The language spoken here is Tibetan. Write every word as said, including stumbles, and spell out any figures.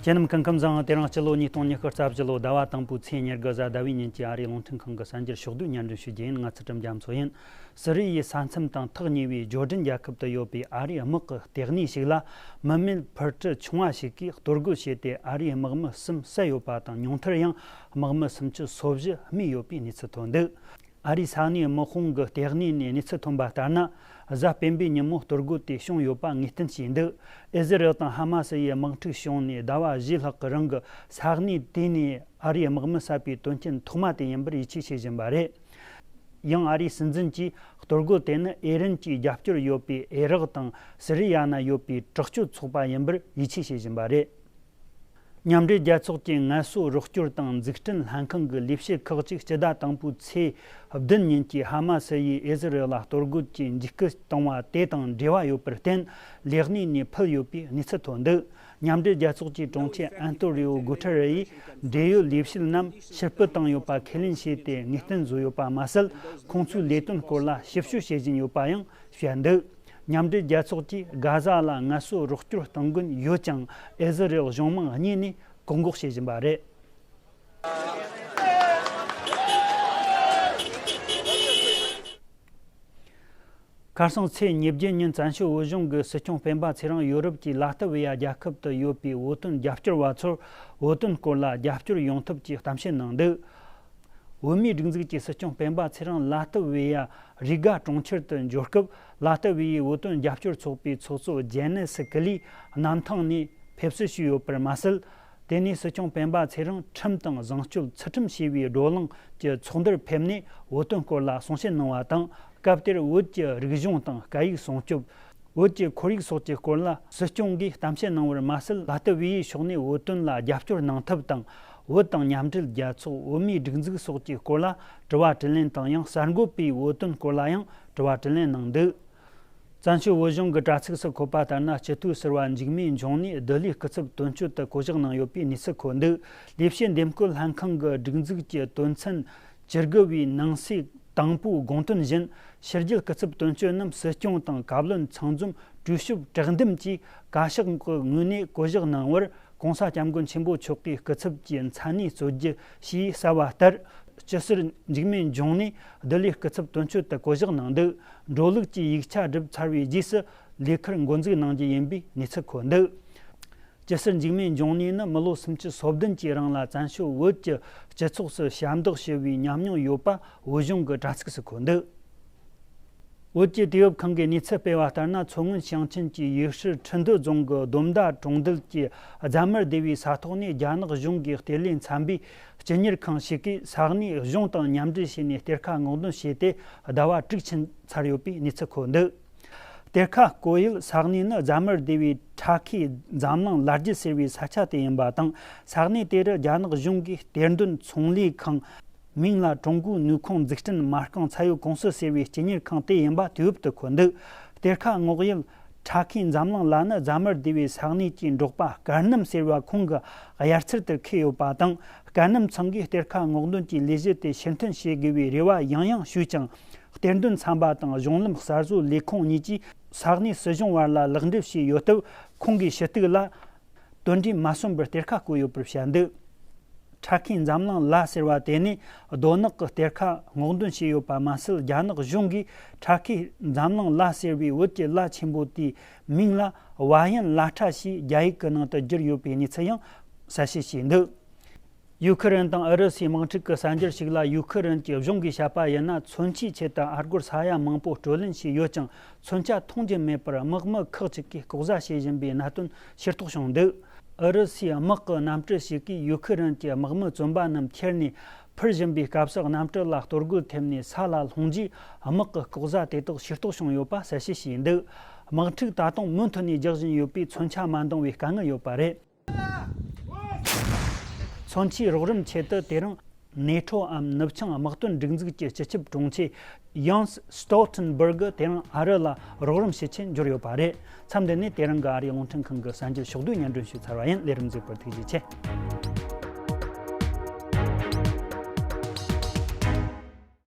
ཁྱེད་རྣམས་སྐུ་ཁམས་བཟང་། དེ་རིང་སྤྱི་ལོ་ཉིས་སྟོང་ཉི་ཤུ་རྩ་བཞི་ལོ་ཟླ་བ་དང་པོའི་ཚེས་ཉེར་དགུ་གཟའ་ཟླ་བའི་ཉིན་གྱི་ཨ་རིའི་རླུང་འཕྲིན་ཁང་གི་གསར་འགྱུར་ཕྱོགས་བསྡུས་སྙན་སྒྲོན་ཞུ་རྒྱུ་ཡིན། ང་ཚུལ་ཁྲིམས་རྒྱ་མཚོ་ཡིན། སི་རི་ཡའི་ས་མཚམས་དང་ཐག་ཉེ་བའི་ཇོར་ཌན་རྒྱལ་ཁབ་ཏུ་ཡོད་པའི་ཨ་རིའི་དམག་གི་ལྟེ་གནས་ཤིག་ལ་མི་མེད་འཕུར་གྲུ་ཆུང་བ་ཞིག་གིས་གཏོར་རྒོལ་བྱས་ཏེ། ཨ་རིའི་དམག་མི་གསུམ་བསད་ཡོད་པ་དང་། ཉུང་མཐར་ཡང་དམག་མི་སུམ་ཅུ་སོ་བཞི་རྨས་ཡོད་པའི་གནས་ཚུལ་ཐོན་འདུག་ཨ་རིའི་ས་གནས་དམག་དཔུང་གི་ལྟེ་གནས་ནས་གནས་ཚུལ་ཐོན་པ་ལྟར་ན། གཟའ་སྤེན་པའི་ཉིན་མོ་གཏོར་རྒོལ་དེ་བྱུང་ཡོད་པ་ངེས་གཏན་བྱས་འདུག་ཨི་ཟི་རེལ་དང་ཧ་མ་སི་ཡི་དམག་འཁྲུག་བྱུང་ནས་ཟླ་བ་བཞི་ལྷག་གི་རིང་གི་ས་གནས་དེ་ནས་ཨ་རིའི་དམག་མི་བསད་པའི་དོན་རྐྱེན་ཐོག་མ་དེ་ཡིན་པར་ཡིད་ཆེས་བྱེད་བཞིན་པ་རེད། ཡང་ཨ་རིའི་སྲིད་འཛིན་གྱིས་གཏོར་རྒོལ་དེ་ནི་ཨི་རན་གྱིས་རྒྱབ་སྐྱོར་ཡོད་པའི་ཨི་རག་དང་སི་རི་ཡ་ན་ཡོད་པའི་དྲག་སྤྱོད་ཚོགས་པ་ཡིན་པར་ཡིད་ཆེས་བྱེད་བཞིན་པ་རེད། མཉམ་འབྲེལ་རྒྱལ་ཚོགས་ཀྱི་ངལ་གསོ་རོགས་སྐྱོར་དང་འཛུགས་སྐྲུན་ལྷན་ཁང་གི་ལས་བྱེད་ཁག་ཅིག་སྤྱི་ཟླ་དང་པོའི་ཚེས་བདུན་ཉིན་གྱི་ཧ་མ་སི་ཡིས་ཨི་ཟི་རེལ་ལ་གཏོར་རྒོལ་གྱི་འཇིགས་སྐུལ་བཏང་བ་དེ་དང་འབྲེལ་བ་ཡོད་པར་བརྟེན། ལས་གནས་ནས་ཕུད་ཡོད་པའི་གནས་ཚུལ་ཐོན་འདུག་མཉམ་འབྲེལ་རྒྱལ་ཚོགས་ཀྱི་དྲུང་ཆེ་ཨན་ཏོ་རི་ཨོ་གུ་ཐེ་རེ་ཡིས་འབྲེལ་ཡོད་ལས་བྱེད་རྣམས་ཕྱིར་སྤོ་བཏང་ཡོད་པ་ཁས་ལེན་བྱས་ཏེ། ངེས་གཏན་བཟོས་ཡོད་པ་མ་ཟད། ཁོང་ཚོའི་ལས་དོན་སྐོར་ལ་ཞིབ་དཔྱོད་བྱེད་བཞིན་ཡོད་པ་ཡང་བཤད་འདུག་མཉམ་འབྲེལ་རྒྱལ་ཚོགས་ཀྱིས་གྷ་ཟ་ལ་ངལ་གསོ་རོགས་སྐྱོར་གཏོང་གིན་ཡོད་ཀྱང་། ཨི་ཟི་རེལ་གཞུང་མང་གཉིས་ནས་བཀག་འགོག་བྱེད་བཞིན་པ་རེད། ཁ་སང་ཚེས་ཉེར་བརྒྱད་ཉིན་བཙན་བྱོལ་བོད་གཞུང་གི་སྲིད་སྐྱོང་སྤེན་པ་ཚེ་རིང་ཡོ་རོབ་ཀྱི་ལ་ཏི་ཝི་ཡ་རྒྱལ་ཁབ་ཏུ་ཡོད་པའི་བོད་དོན་རྒྱབ་སྐྱོར་བ་ཚོར་བོད་དོན་སྐོར་ལ་རྒྱབ་སྐྱོར་ཡོང་ཐབས་ཀྱི་གཏམ་བཤད་གནང་འདུག་བོད་མིའི་སྒྲིག་འཛུགས་ཀྱི་སྲིད་སྐྱོང་སྤེན་པ་ཚེ་རིང་ལ་ཏི་ཝི་ཡ་རི་ག་གྲོང་ཁྱེར་དུ་འབྱོར་སྐབས། ལ་ཏི་ཝི་ཡའི་བོད་དོན་རྒྱབ་སྐྱོར་ཚོགས་པའི་ཚོགས་གཙོ་ཇེ་ནེ་སི་ཀི་ལིས་གནམ་ཐང་ནས་ཕེབས་བསུ་ཞུས་ཡོད་པར་མ་ཟད། དེ་ནས་སྲིད་སྐྱོང་སྤེན་པ་ཚེ་རིང་ཁྲིམས་དང་བཟང་སྤྱོད་ཚུལ་ཁྲིམས་ཞེས་པའི་བགྲོ་གླེང་གྱི་ཚོགས་འདུར་ཕེབས་ནས་བོད་དོན་སྐོར་ལ་གསུང་བཤད་གནང་བ་དང་། སྐབས་དེར་བོད་ཀྱི་རིག་གཞུང་དང་སྐད་ཡིག་སྲུང་སྐྱོབ། བོད་ཀྱི་ཁོར་ཡུག་སོགས་ཀྱི་སྐོར་ལ་སྲིད་སྐྱོང་གིས་གཏམ་བཤད་གནང་བར་མ་ཟད། ལ་ཏི་ཝི་ཡའི་ཕྱོགས་ནས་བོད་དོན་ལ་རྒྱབ་སྐྱོར་གནང་ཐབས་དང་། བོད་དང་མཉམ་འབྲེལ་རྒྱལ་ཚོགས། བོད་མིའི་སྒྲིག་འཛུགས་སོགས་ཀྱི་སྐོར་ལ་དྲི་བ་དྲིས་ལན་དང་། ཡང་གསར་འགོད་པས་བོད་དོན་སྐོར་ལ་ཡང་དྲི་བ་དྲིས་ལན་གནང་འདུག་བཙན་བྱོལ་བོད་གཞུང་གི་དྲ་ཚིགས་སུ་འཁོད་པ་ལྟར་ན། སྤྱི་འཐུས་ཟུར་པ་འཇིགས་མེད་འབྱུང་གནས་ལྡི་ལིའི་སྐུ་ཚབ་དོན་གཅོད་དུ་བསྐོ་གཞག་གནང་ཡོད་པའི་གནས་ཚུལ་འཁོད་འདུག་ལས་བྱེད་འདེམས་བསྐོ་ལྷན་ཁང་གི་སྒྲིག་འཛུགས་ཀྱི་དོན་ཚན་བཅུ་དགུ་བའི་ནང་གསེས་དང་པོའི་དགོངས་དོན་བཞིན། ཕྱི་རྒྱལ་སྐུ་ཚབ་དོན་གཅོད་རྣམས་སྲིད་སྐྱོང་དང་བཀའ་བློན་ཚང་འཛོམས་གྲོས་ཞིབ་གྲོས་འདེམས་ཀྱིས་བཀའ་ཤག་གི་ངོས་ནས་བསྐོ་གཞག་གནང་བར། ྋགོང་ས་ྋསྐྱབས་མགོན་ཆེན་པོ་མཆོག་གིས་སྐུ་ཚབ་ཀྱི་མཚན་གནས་སྩོལ་རྒྱུ་ཞེས་གསལ་བ་ལྟར། སྤྱི་ཟུར་འཇིགས་མེད་འབྱུང་གནས་ལྡི་ལིའི་སྐུ་ཚབ་དོན་གཅོད་དུ་བསྐོ་གཞག་གནང་འདུག་འགྲོ་ལུགས་ཀྱི་ཡིག་ཆ་བསྒྲུབས་ཚར་བའི་རྗེས་སུ་ལས་ཁུར་འགོ་འཛུགས་གནང་རྒྱུ་ཡིན་པའི་གནས་ཚུལ་འཁོད་འདུག་སྤྱི་ཟུར་འཇིགས་མེད་འབྱུང་གནས་ནི་མི་ལོ་སུམ་ཅུ་སོ་བདུན་གྱི་རིང་ལ་བཙན་བྱོལ་བོད་ཀྱི་སྤྱི་ཚོགས་སུ་ཞབས་འདེགས་ཞུ་བའི་ཉམས་མྱོང་ཡོད་པ་བོད་གཞུང་གི་དྲ་ཚིགས་སུ་འཁོད་འདུག་བོད་ཀྱི་དུས་བབ་ཁང་གིས་གནས་ཚུལ་སྤེལ་བ་ལྟར་ན། མཚོ་སྔོན་ཞིང་ཆེན་གྱི་ཡུལ་ཤུལ་ཁྲི་འདུ་རྫོང་གི་སྡོམ་མདའ་གྲོང་རྡལ་གྱི་རྫ་མར་སྡེ་བའི་ས་ཐོག་ནས་རྒྱ་ནག་གཞུང་གི་གཏེར་ལས་འཚམ་པའི་སྤྱི་གཉེར་ཁང་ཞིག་གིས་ས་གནས་གཞུང་དང་མཉམ་འབྲེལ་བྱས་ནས་གཏེར་ཁ་སྔོག་འདོན་བྱས་ཏེ། ཟླ་བ་དྲུག་ཕྱིན་ཚར་ཡོད་པའི་གནས་ཚུལ་འཁོད་འདུག་གཏེར་ཁ་བརྐོས་ཡུལ་ས་གནས་ནི་རྫ་མར་སྡེ་བའི་ཁྲ་ཁེ་འཛམ་གླིང་ལ་རྒྱུ་ཟེར་བའི་ས་ཆ་དེ་ཡིན་པ་དང་། ས་གནས་དེ་རུ་རྒྱ་ནག་གཞུང་གིས་གཏེར་འདོན་ཚོང་ལས་ཁང་མིང་ལ་ཀྲུང་གོའི་ནུས་ཁུངས་འཛུགས་སྐྲུན་མ་རྐང་ཚད་ཡོད་ཀུང་སི་ཟེར་བའི་སྤྱི་གཉེར་ཁང་དེ་ཡིན་པ་དུས་བབ་ཏུ་འཁོད་འདུག་གཏེར་ཁ་སྔོག་ཡུལ་ཁྲ་ཁེ་འཛམ་གླིང་ལ་ནི་རྫ་མར་སྡེ་བའི་ས་གནས་ཀྱི་འབྲོག་པ་སྐལ་སྣམ་ཟེར་བ་ཁོང་གི་དབྱར་ཚར་དུ་འཁེལ་ཡོད་པ་དང་། སྐལ་སྣམ་ཚང་གིས་གཏེར་ཁ་སྔོག་འདོན་གྱི་ལས་གཞི་དེ་ཕྱིར་འཐེན་བྱེད་དགོས་པའི་རེ་བ་ཡང་ཡང་ཞུས་ཀྱང་། གཏེར་འདོན་ཚན་པ་དང་གཞུང་ལམ་གསར་བཟོའི་ལས་ཁུངས་གཉིས་ཀྱིས་ས་གནས་སྲིད་གཞུང་བར་ལ་ལག་འབྲེལ་བྱས་ཡོད་སྟབས། ཁོང་གིས་ཞུ་གཏུག་ལ་དོན་འབྲས་མ་སོན་པར་གཏེར་ཁ་བརྐོས་ཡོད་པར་བཤད་འདུག་ཁྲ་ཁེ་འཛམ་གླིང་ལ་ཟེར་བ་དེ་ནི་རྡོ་ནག་གི་གཏེར་ཁ་སྔོག་འདོན་བྱས་ཡོད་པ་མ་ཟད། རྒྱ་ནག་གཞུང་གིས་ཁྲ་ཁེ་འཛམ་གླིང་ལ་ཟེར་བའི་བོད་ཀྱི་ལ་ཆེན་པོ་དེའི་མིང་ལ་ཝཱ་ཡན་ལ་ཁྲ་ཞེས་རྒྱ་ཡིག་གི་ནང་དུ་བསྒྱུར་ཡོད་པའི་གནས་ཚུལ་ཡང་གསལ་བཤད་བྱས་འདུག་ཡུ་ཁུ་རེན་དང་ཨུ་རུ་སུའི་དམག་འཁྲུག་གི་གསར་འགྱུར་ཞིག་ལ། ཡུ་ཁུ་རེན་གྱི་གཞུང་གིས་བཤད་པ་ཡིན་ན། མཚོན་ཆའི་ཆེད་དུ་ཨ་སྒོར་ས་ཡ་མང་པོ་སྤྲོད་ལེན་བྱས་ཡོད་ཀྱང་། མཚོན་ཆ་མཐོང་རྒྱུ་མེད་པར་དམག་མི་ཁག་ཅིག་གིས་ལྐོག་ཟ་བྱེད་བཞིན་པའི་གནད་དོན་ཤེས་རྟོགས་བྱུང་འདུག་ཨུ་རུ་སུའི་དམག་གི་གནམ་གྲུ་ཞིག་གིས་ཡུ་ཁུ་རེན་གྱི་དམག་མི་བཙོན་པ་རྣམས་ཁྱེར་ནས་འཕུར་བཞིན་པའི་སྐབས་སུ། གནམ་གྲུ་ལ་གཏོར་རྒོལ་ཐེབས་ནས་ས་ལ་ལྷུང་རྗེས། དམག་གི་ལྐོག་ཟ་དེ་དག་ཤེས་རྟོགས་བྱུང་ཡོད་པ་གསལ་བཤད་བྱས་འདུག་དམག་འཁྲུག་ད་དུང་མུ་མཐུད་ནས་རྒྱག་བཞིན་ཡོད་པས། མཚོན་ཆ་མ་འདང་བའི་དཀའ་ངལ་ཡོད་པ་རེད། མཚོན་ཆའི་རོགས་རམ་ཆེད་དུ་དེ་རིང་ནེ་ཊོའམ་ནུབ་བྱང་དམག་དོན་སྒྲིག་འཛུགས་ཀྱི་སྤྱི་ཁྱབ་དྲུང་ཆེ་ཡཱནས་སི་ཊོལ་ཊེན་སྦུར་གི་དེ་རིང་ཨ་རི་ལ་རོགས་རམ་བྱེད་ཆེད་འབྱོར་ཡོད་པ་རེད། མཚམས་འདི་ནས་དེ་རིང་གི་ཨ་རིའི་རླུང་འཕྲིན་ཁང་གི་གསར་འགྱུར་ཕྱོགས་བསྡུས་སྙན་སྒྲོན་ཞུས་ཚར་བ་ཡིན། ལས་རིམ་གཟིགས་པར་ཐུགས་རྗེ་ཆེ།